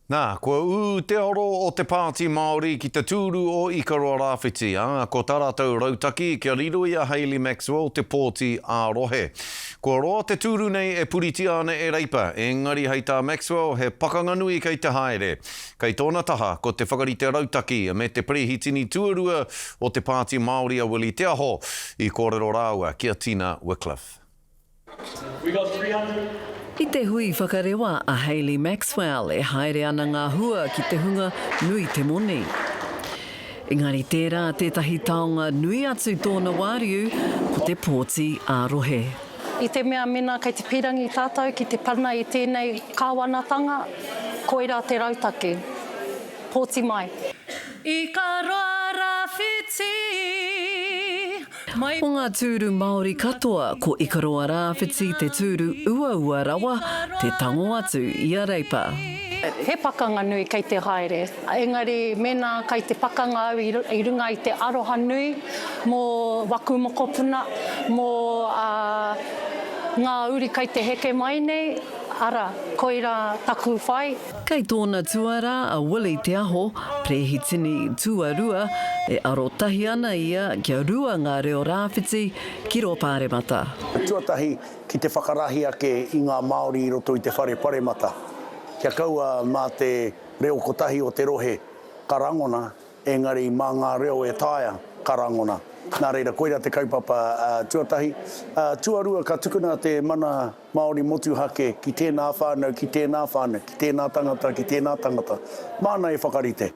Nā, kua ū te aro o te Pāti Māori ki te tūru o Ikaroa Rāwhiti, ā, ko tā rātou rautaki kia riro i a Hayley Maxwell te pōti ā-rohe. Kua roa te tūru nei e puritia ana e Reipa, engari hei tā Maxwell he pakanga nui kei te haere. Kei tōna taha ko te whakarite rautaki me te perehitini tuarua o te Pāti Māori a Willie Te Aho, i kōrero rāua ki a Tina Wickliffe. I te hui whakarewa a Hayley Maxwell e haere ana ngā hua ki te hunga nui te moni. Engari tērā tētahi taonga nui atu tōna wāriu, ko te pōti ā-rohe. I te mea mena kei te pirangi tātou ki te pana i tēnei kāwanatanga, koirā te rautaki. Pōti mai. Ikaroa Rawhiti mai. O ngā tūru Māori katoa, ko Ikaroa Rāwhiti te tūru uaua rawa te tango atu i a Reipa. He pakanga nui kei te haere, engari mēnā kei te pakanga au i runga i te aroha nui mō waku mokopuna, mō ngā uri kei te heke mai nei, ara, koirā taku whai. Kei tōna tuarā a Willie Te Aho, Perehitini Tuarua, e arotahi ana ia kia rua ngā reo rāwhiti ki rō Pāremata. Tuatahi, ki te whakarahi ake i ngā Māori i roto i te whare paremata, kia kaua mā te reo kotahi o te rohe ka rangona, engari mā ngā reo e taea ka rangona. Nā reira, koirā te kaupapa tuatahi. Tuarua, ka tukuna te mana Māori motuhake ki tēnā whānau, ki tēnā whānau, ki tēnā tangata, ki tēnā tangata. Māna e whakarite.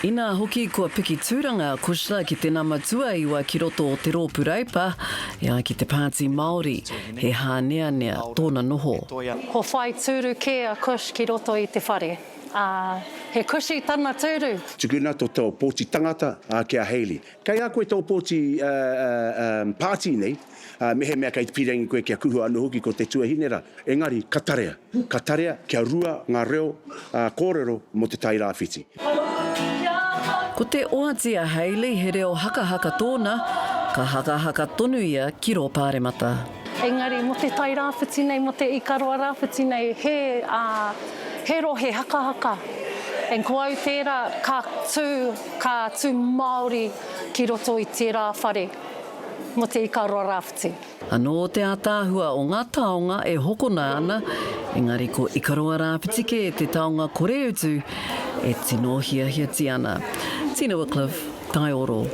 Inā hoki kua piki tūranga a Cushla ki te nama tuaiwa ki roto o te Rōpū Reipa, e ai ki te Pāti Māori, he hāneanea tōna noho. Kua whai tūru kē a Cush ki roto i te whare, ā, he cushy tana tūru! Tukuna to to pōti tangata ki a Hayley. Kei a koe tō pōti pāti nei, mehemea kei te pīrangi koe kia kuhua anō hoki ko te tuahine rā. Engari, ka tarea, ka tarea kia rua ngā reo kōrero mō Te Tai Rāwhiti. Ko te oati a Hayley he reo hakahaka tōna, ka hakahaka tonu ia ki rō Pāremata. Engari mō Te Tai Rāwhiti nei, mō Te Ikaroa Rāwhiti nei, he, he rohe hakahaka. And ko au tērā ka tū, ka tū Māori ki roto i tērā whare. Mō te Ikaroa Rāwhiti. Anō te ātaahua o ngā taonga e hokona ana, engari ko Ikaroa Rāwhiti kē te taonga kore utu e tino hiahiatia ana. Tina Wickliffe, Taioro.